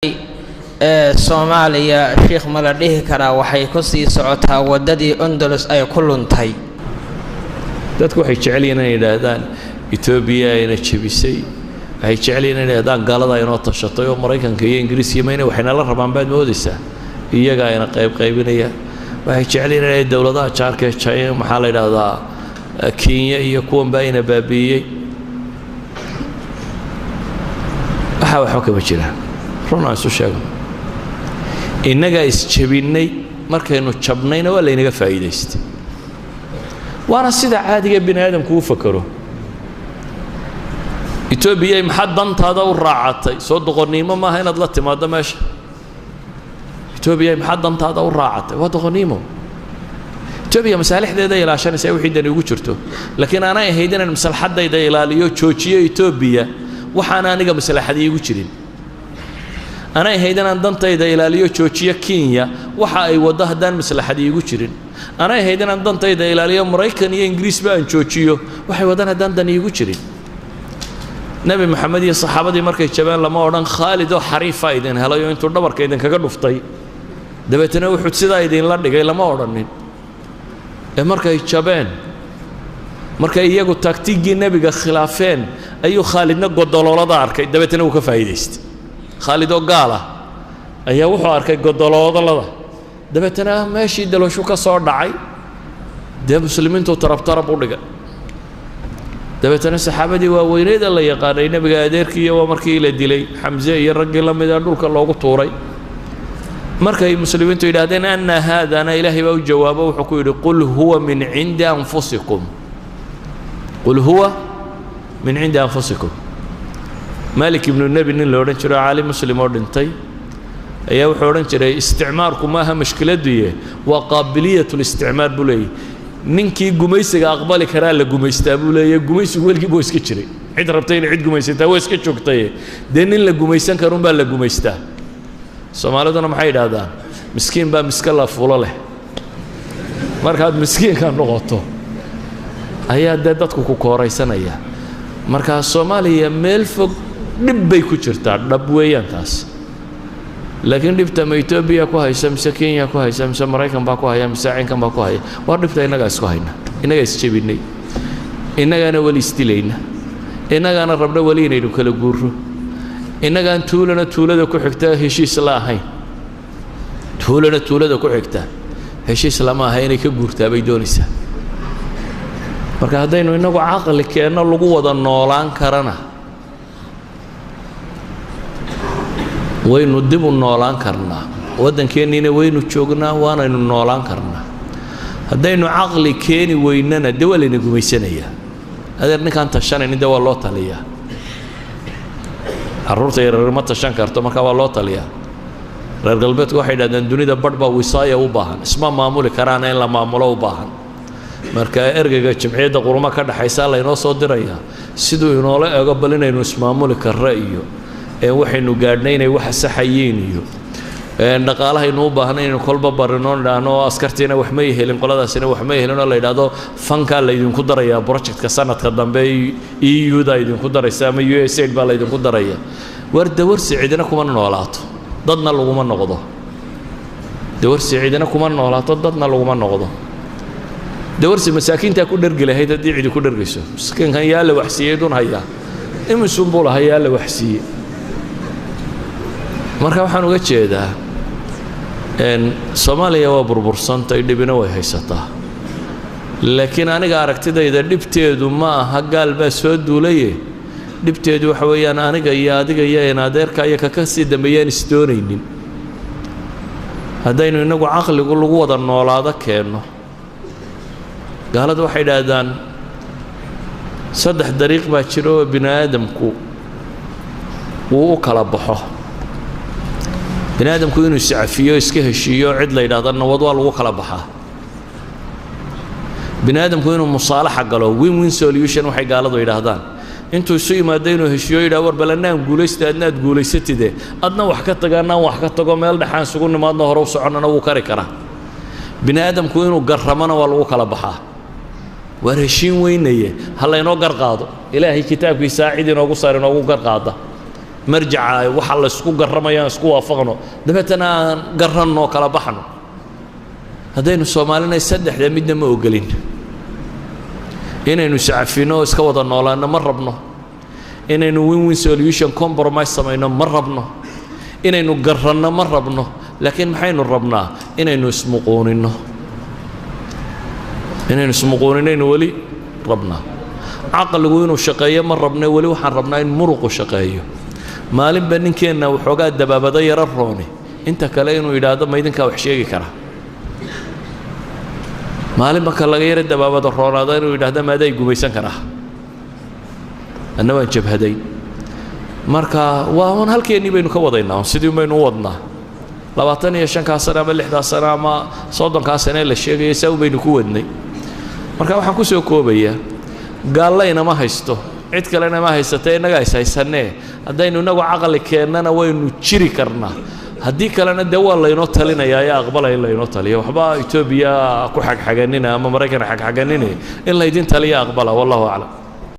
Ee Soomaaliya, sheikh, ma la dhihi karaa waxay ku sii socotaa waddadii Andalus ay ku luntay? Dadku waxay jecel yihiin inay yidhaahdaan Etoobiya ayna jebisay, waxay jecel yihiin inay yidhahdaan gaalada inoo tashatay oo Maraykanka iyo Ingiriiska mayna waxaynala rabaan baad moodaysaa, iyaga ayna qayb qaybinaya. Waxay jecel yihiin inay dowladaha jaarka ee China, maxaa la yidhaahdaa, Kenya iyo kuwanba ayna baabi'iyey. Waxaa waxba kama jiraan, run aan isu sheegno, innagaa isjebinnay. Markaynu jabnayna waa laynaga faa'iidaystay, waana sida caadiga bini aadamku u fakero. Etoobiya maxaad dantaada u raacatay? Soo doqonnimo maaha inaad la timaaddo meesha. Etoobiya maxaad dantaada u raacatay? Waa doqonnimo. Etoobiya masaalixdeeda ilaashanaysa wixii dani ugu jirto, laakiin aanay ahayd inaan maslaxaddayda ilaaliyo joojiyo Etoobiya waxaana aniga maslaxad iigu jirin. Anay ahayd inaan dantayda ilaaliyo joojiyo Kenya waxa ay waddo haddaan maslaxad iigu jirin. Anay ahayd inaan dantayda ilaaliyo Maraykan iyo Ingiriisba aan joojiyo waxay waddaan haddaan dan iigu jirin. Nebi Maxamed iyo saxaabadii markay jabeen lama odhan Khaalid oo xariifa idin helay oo intuu dhabarka idinkaga dhuftay dabeetana wuxuu sidaa idinla dhigay, lama odhanin. Ee markay jabeen, markay iyagu taagtiiggii nebiga khilaafeen, ayuu Khaalidna godoloolada arkay, dabeetana wuu ka faa'iidaystay. Khaalid oo gaal ah ayaa wuxuu arkay godoloolada, dabeetana meeshii dalooshu ka soo dhacay dee muslimiintu tarab tarab u dhigay. Dabeetana saxaabadii waaweyneeda la yaqaanay, nebiga adeerkiiyo waa markii la dilay, Xamse iyo raggii la mida dhulka loogu tuuray. Markay muslimiintu yidhahdeen anna haadana, Ilaahay baa u jawaabo, wuxuu ku yidhi qul huwa min cindi anfusikum, qul huwa min cindi anfusikum. Malik ibnu Nebi nin la odhan jiro, caalim muslim oo dhintay, ayaa wuxuu odhan jiray isticmaarku maaha mashkiladuye, waa qaabiliyat listicmaar buu leeyahy. Ninkii gumaysiga aqbali karaa la gumaystaa buu leeyahy. Gumaysigu weligii buu iska jiray, cid rabtay inay cid gumaysataa waa iska joogtaye, dee nin la gumaysan karun baa la gumaystaa. Soomaaliduna maxay yidhaahdaan? Miskiin baa miska la fulo leh. Markaad miskiinka noqoto ayaa dee dadku ku kooraysanaya. Marka Soomaaliya meel fog dhib bay ku jirtaa, dhab weeyaan taas. Laakiin dhibta ma Etoobiya ku haysa, mise Kenya ku haysa, mise Maraykan baa ku haya, mise cinkan baa ku haya? Waa dhibta innagaa isku hayna, innagaa isjebinay, innagaana weli isdilayna, innagaana rabna weli inaynu kala guurro, innagaan tuulana tuulada ku xigta heshiis la ahayn, tuulana tuulada ku xigta heshiis lama aha, inay ka guurtaa bay doonaysaa. Marka haddaynu innagu caqli keenno lagu wada noolaan karana, waynu dib u noolaan karnaa, waddankeenniina waynu joognaa, waanaynu noolaan karnaa. Haddaynu caqli keeni weynana dee waa layna gumaysanayaa. Adeer, ninkaan tashanaynin dee waa loo taliyaa. Carruurta yaryar ma tashan karto, markaa waa loo taliyaa. Reer galbeedku waxay yidhahdeen dunida badh baa wisaaya u baahan, isma maamuli karaana, in la maamulo u baahan. Marka ergeyga Jimciyadda Qurmo ka dhexaysa laynoo soo dirayaa siduu inoola ego bal inaynu ismaamuli karro iyo waxaynu gaadhnay inay waxa saxayiin iyo dhaqaalahaynu u baahnay inaynu kolba barino idhaahno askartiina wax may helin, qoladaasina wax may helin, oo la yidhaahdo fankaa laydinku darayaa projectka sanadka dambe, EU da idinku daraysa ama USAID baa laydinku daraya. War dawarsi cidina kuma noolaato, dadna laguma noqdo. Dawarsi cidina kuma noolaato, dadna laguma noqdo. Dawarsi masaakiintaa ku dhergi lahayd haddii cidi ku dhergayso. Miskiinkan yaa la waxsiiyey dun hayaa imisun buu lahaa, yaa la waxsiiyey. Marka waxaan uga jeedaa Soomaaliya waa burbursantay, dhibina way haysataa, laakiin aniga aragtidayda dhibteedu ma aha gaal baa soo duulaye. Dhibteedu waxa weeyaan aniga iyo adiga iyo in adeerka iyo kaka sii dambeeyaan isdoonaynin. Haddaynu innagu caqligu lagu wada noolaado keenno, gaaladu waxay idhaahdaan saddex dariiq baa jira oo bini aadamku wuu u kala baxo. Bini aadamku inuu iscafiyo, iska heshiiyo, cid la yidhahdo nabad waa lagu kala baxaa. Bini aadamku inuu musaalaxa galo, win win solution waxay gaaladu yidhaahdaan, intuu isu yimaado inuu heshiiyo, yidhaha war bal annaan guulaysta, adna aad guulaysatide, adna wax ka taga, annaan wax ka tago, meel dhexaan isugu nimaadno, hore u soconnana wuu kari karaa. Bini aadamku inuu garramona waa lagu kala baxaa. Waar heshiin weynaye, ha laynoo gar qaado, Ilaahay kitaabkiisaa cid inoogu saar inoogu gar qaada. Marjaca waxa la isku garramaya aan isku waafaqno, dabeetana aan garanno, kala baxno. Haddaynu Soomaalinay, saddexda midna ma ogolin. Inaynu iscafino oo iska wada noolaanno ma rabno, inaynu win win solution compromise samayno ma rabno, inaynu garanno ma rabno. Laakiin maxaynu rabnaa? Inaynu ismuquuninno, inaynu ismuquuninaynu weli rabnaa. Caqligu inuu shaqeeyo ma rabne, weli waxaan rabnaa in muruqu shaqeeyo. Maalinba ninkeenna waxoogaa dabaabado yaro rooni inta kale inuu yidhaahdo, "Ma idinkaa wax sheegi karaa?" Maalinba ka laga yaro dabaabado roonaado inuu yidhaahdo, "Maaday gumaysan karaa? Anna waan jabhaday." Marka waa un halkeennii baynu ka wadaynaa, sidii baynu u wadnaa. 25-kaa sano ama 6-daa sano ama 30-kaa sane la sheegaya, saa un baynu ku wadnay. Marka waxaan ku soo koobayaa, gaalla inama haysto, cid kalena ma haysatee, innagaa is haysanee. Haddaynu innagu caqli keennana waynu jiri karnaa, haddii kalena dee waa laynoo talinayaa ee aqbalaya in laynoo taliyo. Waxba Etoobiya ku xagxaganina ama Maraykan xagxaganine, in laydin taliya aqbala. Wallahu aclam.